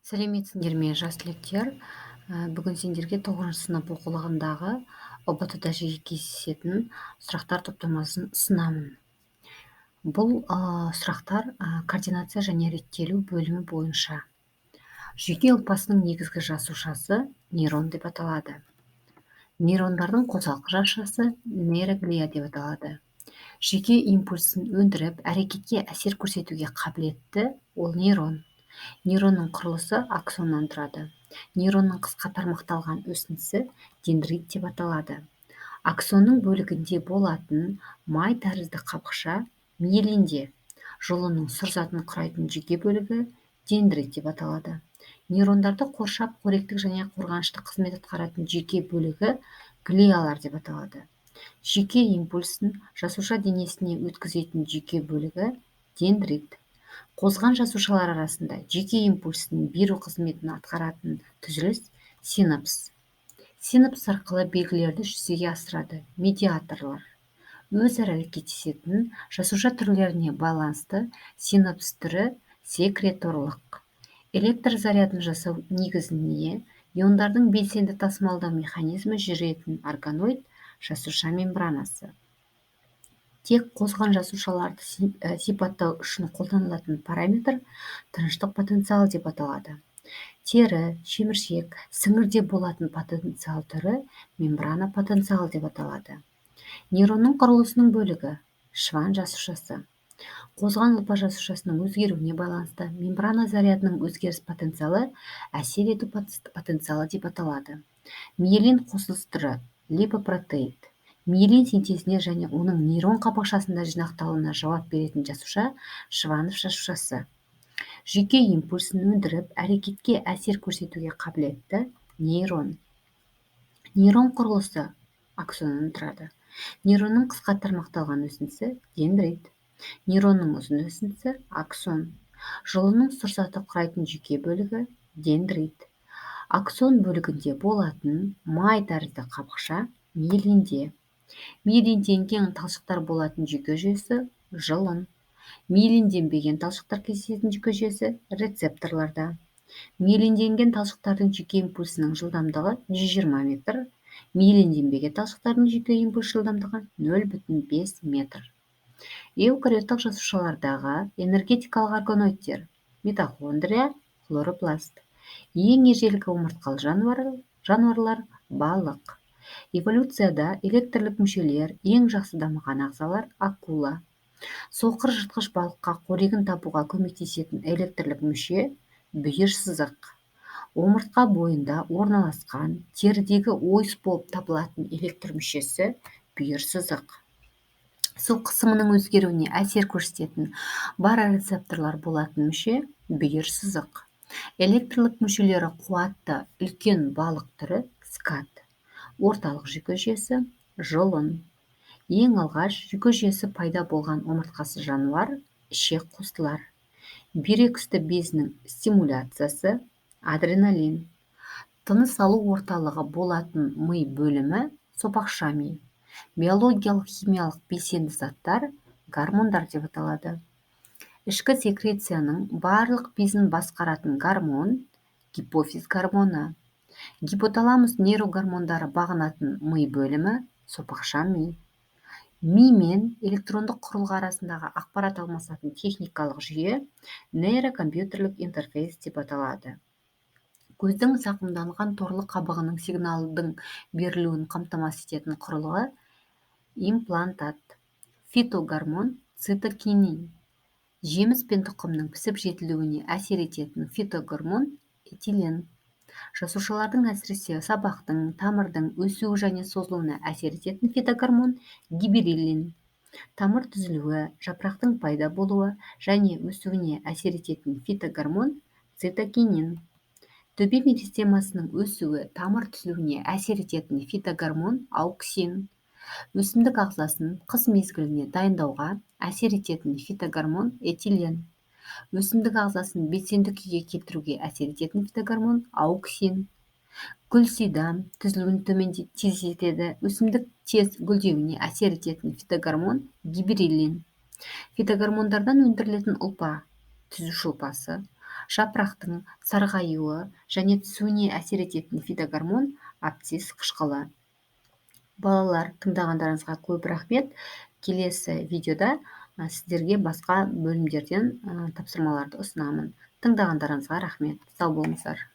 Сәлеметсіңдер ме, жас түлектер! Бүгін сендерге 9 сынып оқулығындағы ҰБТ-да жиі кездесетін сұрақтар топтамасын ұсынамын. Бұл сұрақтар координация және реттелу бөлімі бойынша. Жүйке ұлпасының негізгі жасушасы нейрон деп аталады. Нейрондардың қосалқы жасушасы нейроглия деп аталады. Жүйке импульсін өндіріп, әрекетке әсер көрсетуге қабілетті ол нейрон. Нейронның құрылысы аксоннан тұрады. Нейронның қысқа тармақталған өсіндісі дендрит деп аталады. Аксонның бөлігінде болатын май тәрізді қабықша миелинде, жұлынның сұр затын құрайтын жүйке бөлігі дендрит деп аталады. Нейрондарды қоршап, қоректік және қорғаныштық қызмет атқаратын жүйке бөлігі глиалар деп аталады. Жүйке импульсін жасуша денесіне өткізетін жүйке бөлігі дендрит. Қозған жасушалар арасында жүйке импульсін беру қызметін атқаратын түзіліс синапс. Синапс арқылы белгілерді жүзеге асырады медиаторлар. Өзара әрекеттесетін жасуша түрлеріне байланысты синапс түрі секреторлық. Электр зарядын жасау негізіне иондардың белсенді тасымалдау механизмі жүретін органоид жасуша мембранасы. Тек қозған жасушаларды сипаттау үшін қолданылатын параметр тыныштық потенциалы деп аталады. Тері, шеміршек, сіңірде болатын потенциал түрі мембрана потенциалы деп аталады. Нейронның құрылысының бөлігі Шванн жасушасы. Қозған ұлпа жасушасының өзгеруіне байланысты мембрана зарядының өзгеріс потенциалы әсер ету потенциалы деп аталады. Миелин қосылыс түрі липопротеид. Миелин синтезіне және оның нейрон қабықшасында жинақталуына жауап беретін жасуша Шваннов жасушасы. Жүйке импульсін өндіріп, әрекетке әсер көрсетуге қабілетті нейрон. Нейрон құрылысы аксоннан тұрады. Нейронның қысқа тармақталған өсіндісі дендрит. Нейронның ұзын өсіндісі аксон. Жұлынның сұр заты құрайтын жүйке бөлігі дендрит. Аксон бөлігінде болатын май тәрізді қабықша миелинде. Миелинденген талшықтар болатын жүйке жүйесі жұлын. Миелинденбеген талшықтар кездесетін жүйке жүйесі рецепторларда. Миелинденген талшықтардың жүйке импульсінің жылдамдығы 120 метр, миелинденбеген талшықтардың жүйке импульс жылдамдығы 0,5 метр. Эукариоттық жасушалардағы энергетикалық органоидтер митохондрия, хлоропласт. Ең ежелгі омыртқалы жануарлар балық. Эволюцияда электрлік мүшелер ең жақсы дамыған ағзалар акула. Соқыр жыртқыш балыққа қорегін табуға көмектесетін электрлік мүше бүйір сызық. Омыртқа бойында орналасқан терідегі ойыс болып табылатын электр мүшесі бүйір сызық. Су қысымының өзгеруіне әсер көрсететін барорецепторлар болатын мүше бүйір сызық. Электрлік мүшелері қуатты үлкен балық түрі скат. Орталық жүйке жүйесі жұлын. Ең алғаш жүйке жүйесі пайда болған омыртқасыз жануар ішек қуыстылар. Бүйрек үсті безінің стимуляциясы адреналин. Тыныс алу орталығы болатын ми бөлімі сопақша ми. Биологиялық химиялық белсенді заттар гормондар деп аталады. Ішкі секрецияның барлық безін басқаратын гормон гипофиз гормоны. Гипоталамус нейрогормондары бағынатын ми бөлімі сопақша ми. Ми мен электрондық құрылғы арасындағы ақпарат алмасатын техникалық жүйе нейрокомпьютерлік интерфейс деп аталады. Көздің зақымданған торлы қабығының сигналдың берілуін қамтамасыз ететін құрылғы имплантат. Фитогормон цитокинин. Жеміс пен тұқымның пісіп жетілуіне әсер ететін фитогормон этилен. Жасушалардың, әсіресе сабақтың, тамырдың өсуі және созылуына әсер ететін фитогормон гиббереллин. Тамыр түзілуі, жапырақтың пайда болуы және өсуіне әсер ететін фитогормон цитокинин. Төбе меристемасының өсуі, тамыр түзілуіне әсер ететін фитогормон ауксин. Өсімдік ағзасын қыс мезгіліне дайындауға әсер ететін фитогормон этилен. Өсімдік ағзасын белсенді күйге келтіруге әсер ететін фитогормон ауксин. Гүл сидам түзілуін тездетеді. Өсімдік тез гүлдеуіне әсер ететін фитогормон гиббереллин. Фитогормондардан өндірілетін ұлпа түзуші ұлпасы, Жапырақтың сарғаюы және түсуіне әсер ететін фитогормон абсцисс қышқылы. Балалар, тыңдағандарыңызға көп рахмет. Келесі видеода сіздерге басқа бөлімдерден тапсырмаларды ұсынамын. Тыңдағандарыңызға рахмет. Сау болыңыздар.